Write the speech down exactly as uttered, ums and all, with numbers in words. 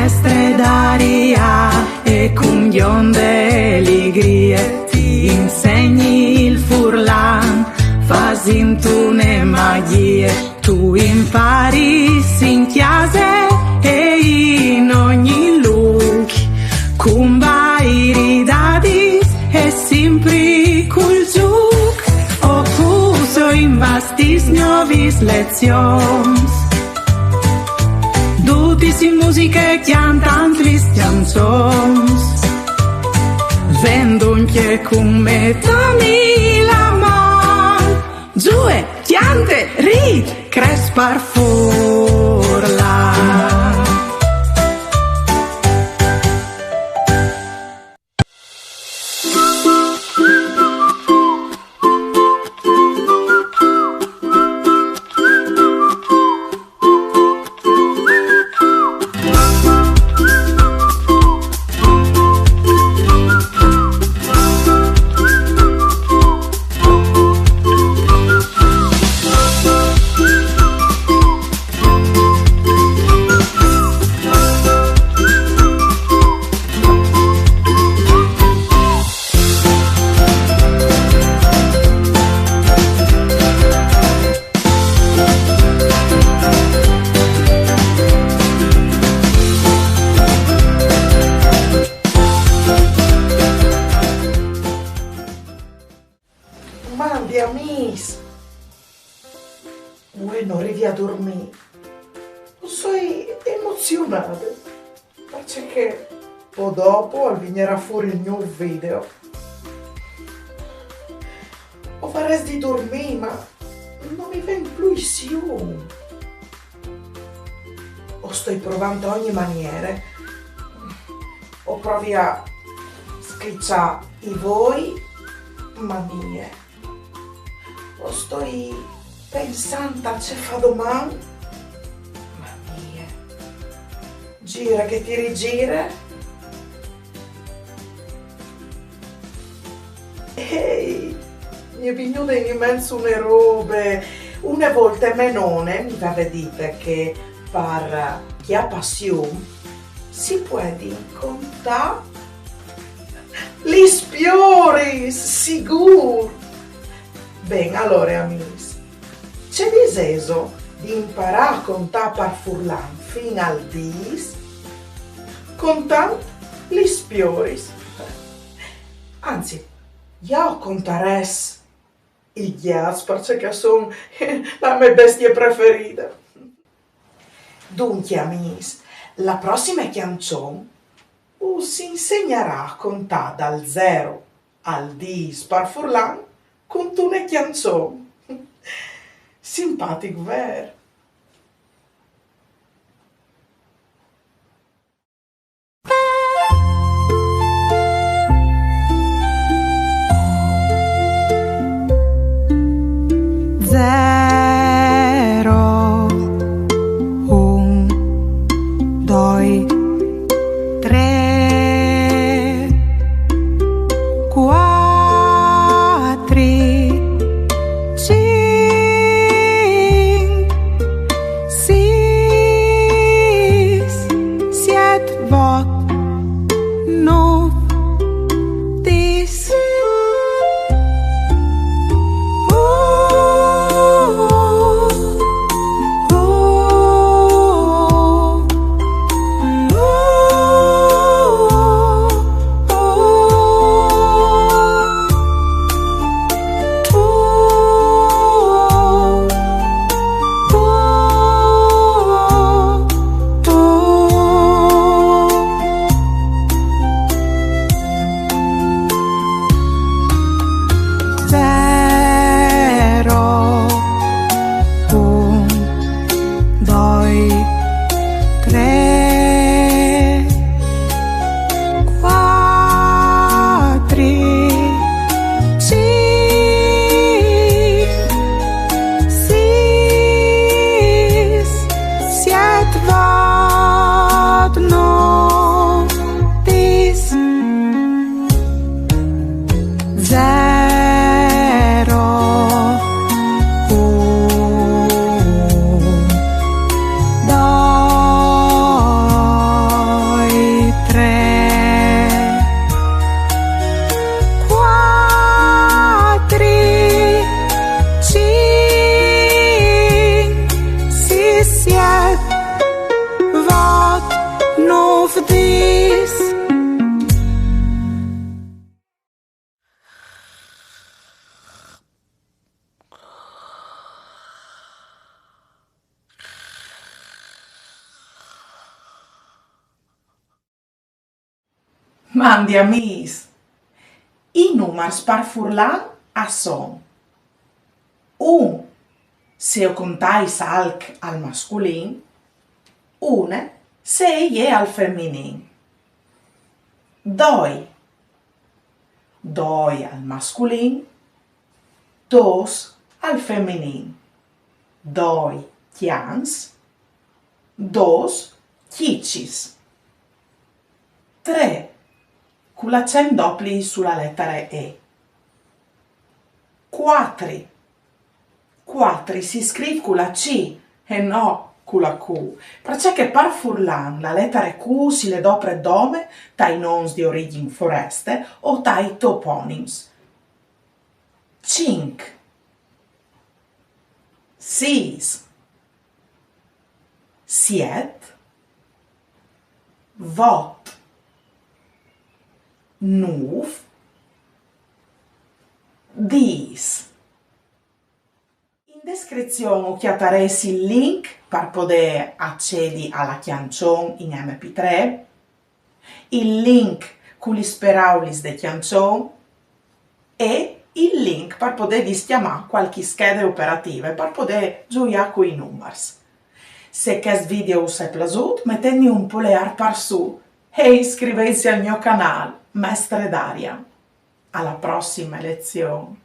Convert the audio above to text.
Mestre Daria e cun gjonde ligrie ti insegni il furlan, fasint une magjie. Tu imparis in cjase e in ogni lûc, cun vairi dadis e simpri cul zûc, o cusio imbastìs gnovis lezions. Dutis in musiche cjantant lis cjançons. Ven duncje cun me, dami la man. Zue, cjante, rît, crès par furlan. Mandi, amîs. Vuê no rivi a durmî. O soi emozionade. Parcè che po dopo al vignarà fûr il gno video. O varès di durmî, ma no mi ven plui sium. O stoi provant ogni maniere. O provi a scliçâ i voi, ma nie. O stoi pensant a ce fâ doman, ma nie. Gire che ti rigire. Ehi, mi è vignude in ment une robe. Une volte mê none mi veve dite che par chi à passion si puedin contâ lis pioris, sigûr. Ben, alore, amîs, ce disêso di imparâ a contâ par furlan fin al dîs, contant lis pioris? Anzit, jo o contarès i gjats, parcè che a son la mê bestie preferide. Duncje, amîs, la prossime cjançon us insegnarà a contâ dal zero al dîs par furlan cuntune cjançon. Simpatic, vêr? Zero, un, doi, trê, cuatri, cinc, sîs, siet, vot, nûf, dîs. Mandi amîs! I numars par furlan a son: un, se o contais alc al masculin, une, se e je al feminin. Doi, doi al masculin, dôs al feminin. Doi cjans, dôs cjicis. Trê, cu l'acent dopli su la letare E. Cuatri, cuatri si scrîf cu la C e no cu la Q, parcè che par furlan la letare Q si le dopre dome tai nons di origjin foreste o tai toponims. Cinc, sîs, siet, vot, nûf, dîs. In descrizion o cjatarês il link par podê acedi a la cjançon in M P trê, il link cu lis peraulis de cjançon e il link par podêvi scjamâ cualchi schede operative, par podê zuiâ cui numars. Se chest video us è plasût, metêtmi un poleâr par sù e iscrivêtsi al gno canâl, Mestre Daria. A la prossime lezion!